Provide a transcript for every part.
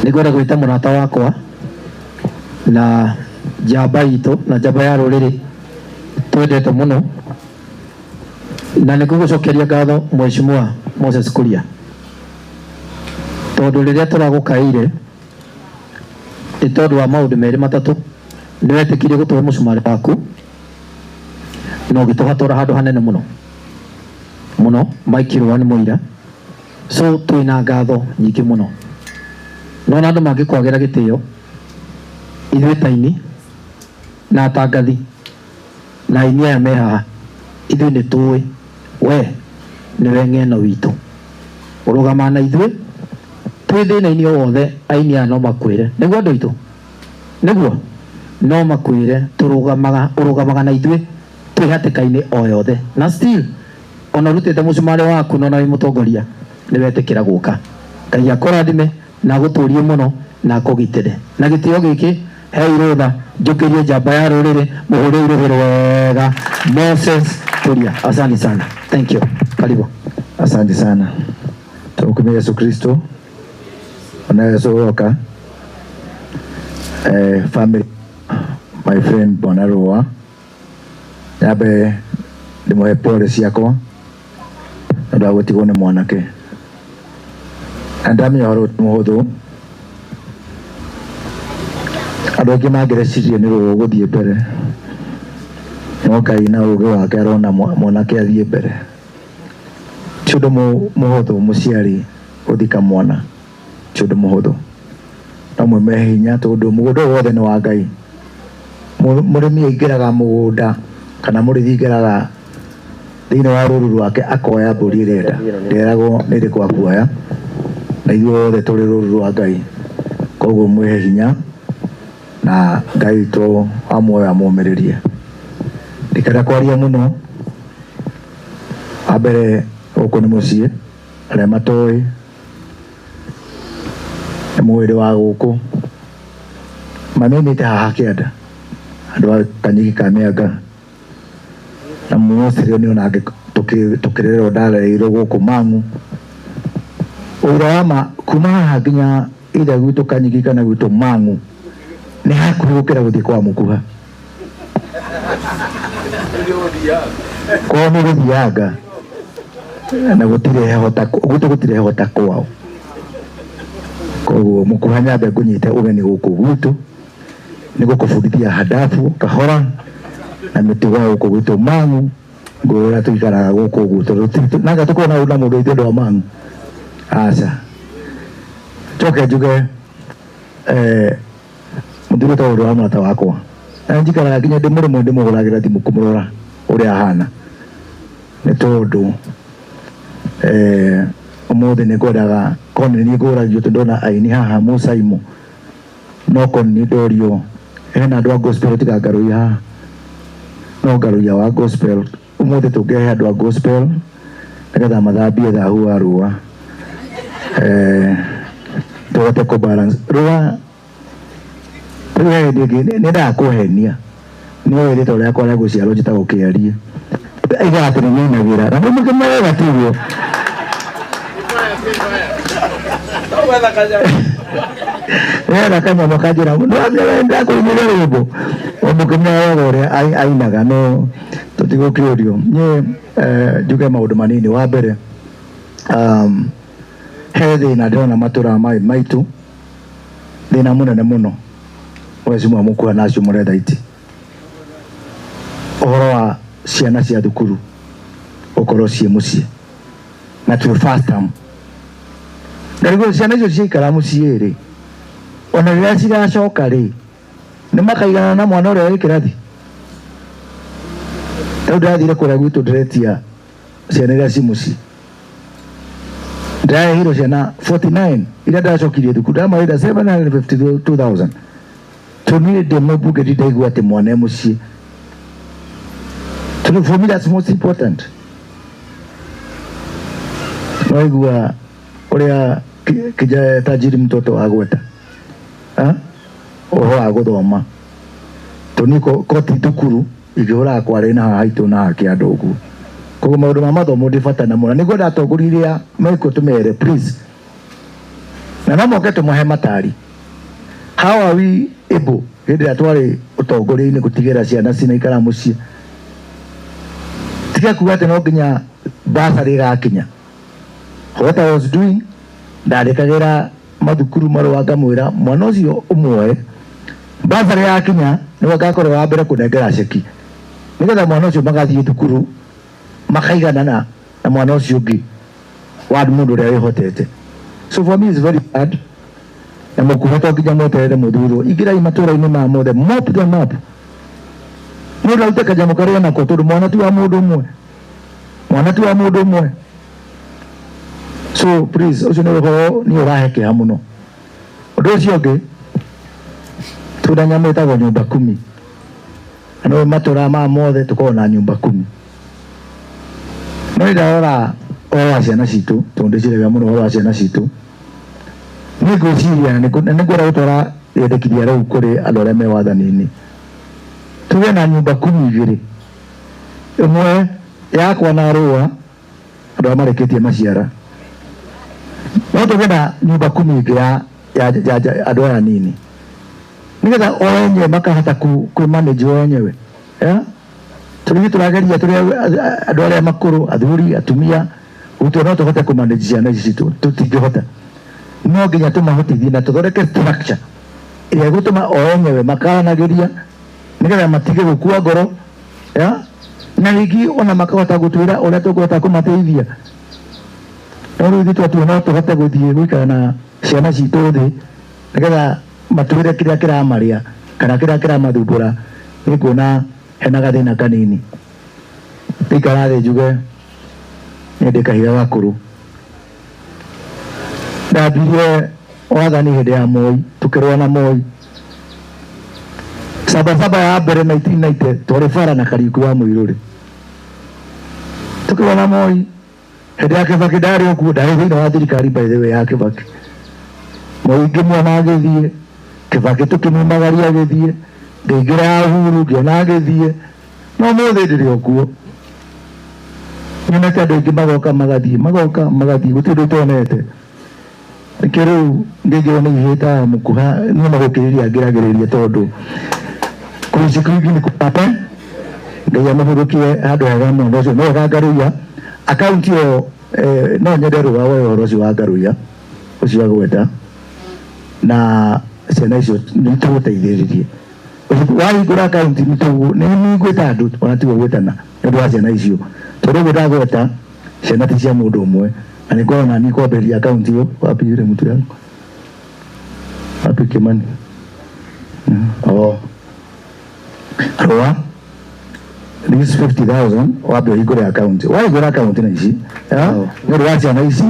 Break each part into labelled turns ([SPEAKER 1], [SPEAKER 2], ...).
[SPEAKER 1] Nĩngwenda gwĩta mũrata wakwa na njamba itũ na njamba ya rũrĩrĩ twendete mũno, na nĩ ngũgũcokeria ngatho Mheshimiwa Moses Kuria, tondũ rĩrĩa tũragũkaĩire nĩ tondũ wa maũndũ merĩ matatũ, nĩ wetĩkirie gũtũhe mũcumarĩ waku na ũgĩtũhatũra handũ hanene mũno mũno. Mike Rũa nĩ mũira, so twĩna ngatho nyingĩ mũno. No na andũ mangĩkwagĩra gĩtĩo, ithuĩ ta aini na atangathi na aini aya me haha, ithuĩ nĩ tũĩ we nĩwe ng'eno witũ, ũrũgamaga na ithuĩ twĩ thĩna-inĩ o wothe. Aini aya no makwĩre nĩguo, andũ aitũ nĩguo no makwĩre tũrũgamaga, ũrũgamaga na ithuĩ twĩ hatĩka-inĩ o yothe, na still ona ũrutĩte mũcumarĩ waku na ona wĩ mũtongoria nĩ wetĩkĩra gũka. Ngai akũrathime na agũtũrie mũno na akũgitĩre. Na gĩtĩo gĩkĩ hei rũtha njũkĩrie njamba ya rũrĩrĩ, mũhũrĩi rũhĩ rwega Moses Kuria. Asante sana, thank you, karibu.
[SPEAKER 2] Asante sana. Tumkumie Yesu Kristo. Ona Yesu woka. Family, my friend Bwana Rũa, nyambe ndĩmũhe pole ciakwa nĩ ũndũ wa gũtigwo nĩ mwanake. Na ndamenya ũhoro ti mũhũthũ. Andũ aingĩ mangĩrecirie nĩ Rũa ũgũthiĩ mbere, no Ngai na ũgĩ wake arona mwanake athiĩ mbere. Ti ũndũ mũhũthũ mũciari gũthika mwana, ti ũndũ mũhũthũ. No mwĩme hinya tondũ mũgũnda ũyũ wothe nĩ wa Ngai. Mũrĩmi aingĩraga mũgũnda kana mũrĩithi aingĩraga thĩinĩ wa rũru rwake akoya mbũri ĩrĩa enda, nderagwo nĩ ĩrĩkũ akuoya, na ithuĩ othe tũrĩ rũru rwa Ngai. Koguo mwĩhe hinya na Ngai witũ wa muoyo amũmĩrĩrie. Ndikenda kwaria mũno. Wa mbere gũkũ nĩ mũciĩ, arĩa matoĩ nĩ mwĩrĩ wa gũkũ. Mami aumĩte haha kĩanda, handũ ha Kanyigi ka Mĩanga, na mostly nĩ onake tũkĩrerwo ndarereirwo gũkũ Mang'u. Ũira wa ma kuma haha nginya either gwitũ Kanyigi kana gwitũ Mang'u nĩ hakuhĩ gũkĩra gũthiĩ kwa Mũkuha. Kwao nĩ gũthianga na gũtirĩ heho ta gwitũ, gũtirĩ heho ta kwao. Koguo Mũkuha, nyambe ngũnyite ũgeni gũkũ gwitũ nĩ gũkũbundithia hadabu kahora na mĩtugo ya gũkũ gwitũ Mang'u, ngũrĩa tũikaraga gũkũ ũguo tondũ nanga tũkorwo na mũndũ witũ andũ a Mang'u. Aca njoke njuge mũthuri ũtagwo ũrĩa wa mũrata wakwa, na njikaraga nginya ndĩ mũrĩmwe ndĩmũhũragĩra thimũ kũmũrora ũrĩa ahana, nĩ tondũ ũmũthĩ nĩ ngwendaga korwo nĩ niĩ ngũragio, tondũ ndona aini haha Mũcaimo, no korwo nĩ niĩ ndorio hena andũ a gospel tiga Ngaruiya haha, no Ngaruiya wa gospel ũmũthĩ tũngĩrehe andũ a gospel nĩgetha mathambie thahu wa Rũa, tũhote kũ balance Rũa. Rĩu he hĩndĩ ĩngĩ nĩendaga kũhenia, nĩ oĩ rĩtwa rĩakwa rĩa gũciarwo njĩtagwo Kĩarie, aigaga atĩ nĩ nyoinagĩra na mũkĩmwega tiguo. Nĩgetha kanyamũ kanjĩra ndakũinĩra rwĩmbo mũkĩmenya wega ũrĩa ainaga, no tũtigũkĩũrio. Niĩ njuge maũndũ manini. Wa mbere, he thĩna ndĩrona matũra maya maitũ, thĩna mũnene mũno, Mheshimiwa Mũkuha na acio mũretha iti, ũhoro wa ciana cia thukuru gũkorwo ciĩ mũciĩ na twĩ first term. Na rĩu ciana icio ciaikara mũciĩ rĩ, ona rĩrĩa cigacoka rĩ, nĩ makaigana na mwana ũrĩa wĩ kĩrathi? Rĩu ndĩrathire kũrĩa gwitũ ndĩretia ciana iria ci mũciĩ, ndĩraheirwo ciana 49 iria ndĩracokirie thukuru, ndĩramarĩra 752,000. To niĩ ndĩ mũmbunge ndindaigua atĩ mwana e mũciĩ. So for me that's most important. Waigua ũrĩa kija tajiri mtoto agweta ũhoro wa gũthoma, tondũ ko ti thukuru ingĩhũraga kwarĩ na haha haitũ na haha kĩanda ũguo. Koguo maũndũ ma mathomo ndĩ bata na mũno. Nĩngwenda atongoria iria mekuo tũmere, please. Na no moke tũmahe matari. How are we able hĩndĩ ĩrĩa twarĩ ũtongoria-inĩ gũtigĩrĩra ciana cinaikara mũciĩ? Tiga kuga atĩ no nginya bursary ĩgakinya. What I was doing, ndandĩkagĩra mathukuru marũa ngamwĩra mwana ũcio ũmuoe, bursary yakinya nĩwe ngakorwo wa mbere kũnengera ceki, nĩgetha mwana ũcio magathiĩ thukuru makaiganana na mwana ũcio ũngĩ wa mũndũ ũrĩa wĩhotete. So for me it's very sad. Na mũkuha to nginya mweterere mũthurwo, ingĩrai matũra-inĩ ma mothe, mop them up. Mũndũ arute kanyamũ karĩa nako, tondũ mwana ti wa mũndũ ũmwe, mwana ti wa mũndũ ũmwe. So please, ũcio nĩ ũhoro nĩ ũrahe kĩeha mũno. Ũndũ ũcio ũngĩ, twĩna nyamũ ĩtagwo nyũmba kumi, na no matũra maya mothe tũkoragwo na nyũmba kumi. No nĩ ndarora ũhoro wa ciana citũ, tondũ ndĩciragia mũno ũhoro wa ciana citũ. Niĩ ngwĩciria na nĩngwenda gũtwara rĩendekithia rĩu kũrĩ andũ arĩa me wathani-inĩ, tũgĩe na nyũmba kumi igĩrĩ, ĩmwe yakwa na rũa andũ arĩa marĩkĩtie maciara, no tũgĩe na nyũmba kumi ĩngĩ ya andũ aya nini, nĩgetha o enyewe makahota kwĩ manage o enyewe. Yeah? Tondũ ithuĩ tũrageria tũrĩ andũ arĩa makũrũ, athuri, atumia, gũtua no tũhote kũ manage ciana ici citũ, tũtingĩhota. No nginya tũmahotithie na tũthondeke structure ĩrĩa ĩgũtũma o enyewe makaranagĩria, nĩgetha matige gũkua ngoro, yeah? Na rĩngĩ ona makahota gũtwĩra ũrĩa tũkũhota kũmateithia. No rĩu ithuĩ twatua no tũhote gũthiĩ gũikara na ciana citũ thĩ, nĩgetha matwĩre kĩrĩa kĩramarĩa kana kĩrĩa kĩramathumbũra, nĩ kuona hena gathĩna kanini. Ndikara thĩ njuge nĩ ndĩ kahiga gakũrũ. Ndambirie wathani hĩndĩ ya Moi, tũkĩrũa na Moi. Sabasaba ya mbere 1990 twarĩ bara na Kariuki wa Mũirũrĩ. Tũkĩrũa na Moi. Hĩndĩ ya Kibaki ndarĩ o kuo, ndarĩ thĩinĩ wa thirikari by the way ya Kibaki. Moi ngĩmuona agĩthiĩ, Kibaki tũkĩmumagaria agĩthiĩ, ngĩingĩra ya Uhuru ngĩona agĩthiĩ, no ũmũthĩ ndĩrĩ o kuo. Nyonete andũ aingĩ magoka magathiĩ, magoka magathiĩ, gũtirĩ ũndũ ũtonete. Nĩkĩo rĩu ngĩingĩrwo nĩ ihĩta mũkuha, niĩ no gũkĩrĩria ngĩragĩrĩria, tondũ kũici kwingĩ nĩ kũrata. Ngai amũhurũkie handũ hega mũno. Ũcio nĩwe Ngaruiya. Akaunti ĩyo, no nyende rũa woe ũhoro ũcio wa Ngaruiya ũcio agweta, na ciana icio nĩ tũgũteithĩrĩrie. Wahingũra akaunti nĩ ngwĩta andũ, ona tiga gwĩtana nĩ ũndũ wa ciana icio, tondũ ũguo ndagweta ciana ti cia mũndũ ũmwe, na nĩ ngorwo nani kwambĩrĩria akaunti ĩyo. Wapi yule mtu yangu? Wapi Kimani? Oh. Rũa, this 50,000 wambe ũhingũre akaunti. Wahingũra akaunti na ici, nĩ ũndũ wa ciana ici,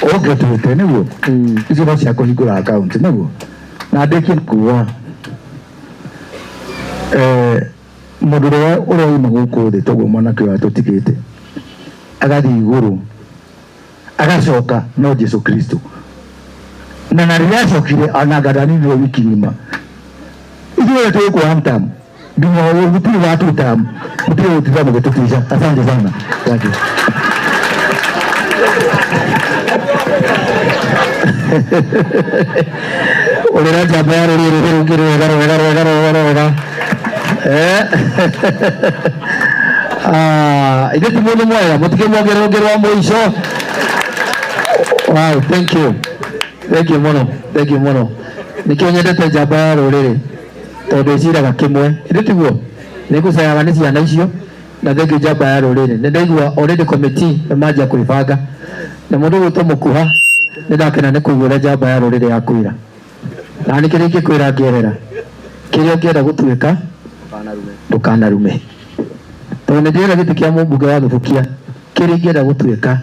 [SPEAKER 2] ũngĩtuĩte nĩguo icio no cia kũhingũra akaunti nĩguo. Na ndĩkie kuga, mũndũ ũrĩa ũroima gũkũ thĩ toguo mwanake ũyũ atũtigĩte agathiĩ igũrũ agacoka no Jesu Kristo, na rĩrĩa acokire ona ndaninire wiki ng'ima. Ithuĩ tũgũkũ one term nginya gũtirĩ wa two term, mũtige gũtinda mũgĩtũtica. Asante sana, thank you.
[SPEAKER 1] Ũrĩra njamba ya rũrĩrĩ rũngĩ rwega rwega rwega rwega rwega. Ithuĩ ti mũndũ mwega, mũtige muongerere rũngĩ rwa mũico. Wow, thank you. Thank you mũno, thank you mũno. Nĩkĩo nyendete njamba ya rũrĩrĩ, tondũ ĩciraga kĩmwe. Ithuĩ tiguo? Nĩ ngũcayaga nĩ ciana icio, na thank you njamba ya rũrĩrĩ. Nĩ ndaigua already committee nĩ manjia kwĩbanga. Na mũndũ ũgwĩtwo mũkuha, nĩ ndakena nĩ kũigua ũrĩa njamba ya rũrĩrĩ yakwĩra. Na nĩ kĩrĩa ingĩkwĩra ngĩerera, kĩrĩa ũngĩenda gũtuĩka, ndũkanarume. Tondũ nĩ ndĩrenda gĩtĩ kĩa mũmbunge wa Thubukia, kĩrĩa ingĩenda gũtuĩka,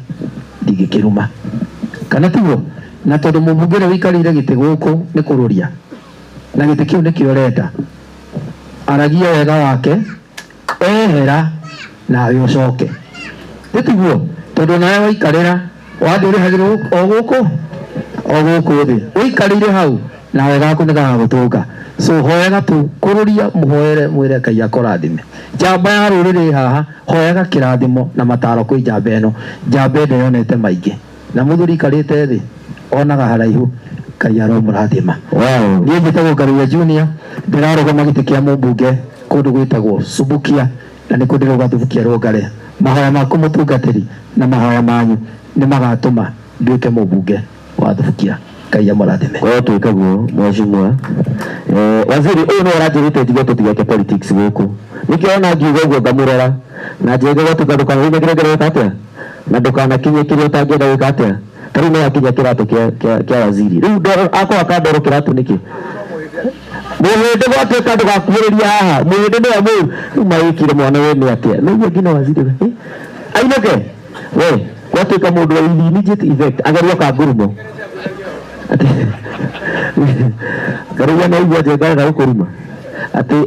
[SPEAKER 1] ndingĩkĩruma. Kana tiguo? Na tondũ mũmbunge ũrĩa ũikarĩire gĩtĩ gũkũ nĩ kũrũria, na gĩtĩ kĩu nĩkĩo ũrenda, aragia wega wake, ehera nawe ũcoke. Nĩ tiguo? Tondũ nawe waikarĩra, wambia ũrĩhagĩrwo o gũkũ, o gũkũ thĩ. Ũikarĩire hau, na wega waku nĩ gagagũtũnga. So hoyaga tu, kũrũria mũhoere mwĩre Ngai akũrathime. Njamba ya rũrĩrĩ haha, hoyaga kĩrathimo na mataro kwĩ njamba ĩno. Njamba ĩno yonete maingĩ. Na mũthuri ikarĩte thĩ, Onaga haraihu, Ngai aromũrathima.
[SPEAKER 3] Wow.
[SPEAKER 1] Niĩ njĩtagwo Ngaruiya Junior, ndĩrarũgama gĩtĩ kĩa mũmbunge kũndũ gwĩtagwo Subukia, na nĩkuo ndĩrauga Thubukia Rũngare. Mahoya maku mũtungatĩri na mahoya manyu nĩ magatũma nduĩke mũmbunge wa Thubukia. Ngai amũrathime.
[SPEAKER 3] Kwa twĩka guo mheshimiwa waziri ũyũ nĩwe ũranjĩrĩte njuge tũtigeke politics gũkũ, nĩkĩo ona ngiuga ũguo ngamũrora na njega gwatuĩka ndũkanahinye kĩrĩa ũngĩenda gwĩka atĩa na ndũkanakinye kĩrĩa ũtangĩenda gwĩka atĩa. Ta rĩu nĩwakinya kĩratũ kĩa waziri, rĩu akorwo akandoro kĩratũ nĩkĩ mũhĩndĩ gwatuĩka ndũgakuhĩrĩria haha, mũhĩndĩ nĩwe mũru. Rĩu mawĩkire mwana we nĩ atĩa nĩguo nginya waziri we ainũke we gwatuĩka mũndũ wa immediate effect agerio kangurumo atĩ Ngaruiya no igua njenga arenda gũkũruma atĩ.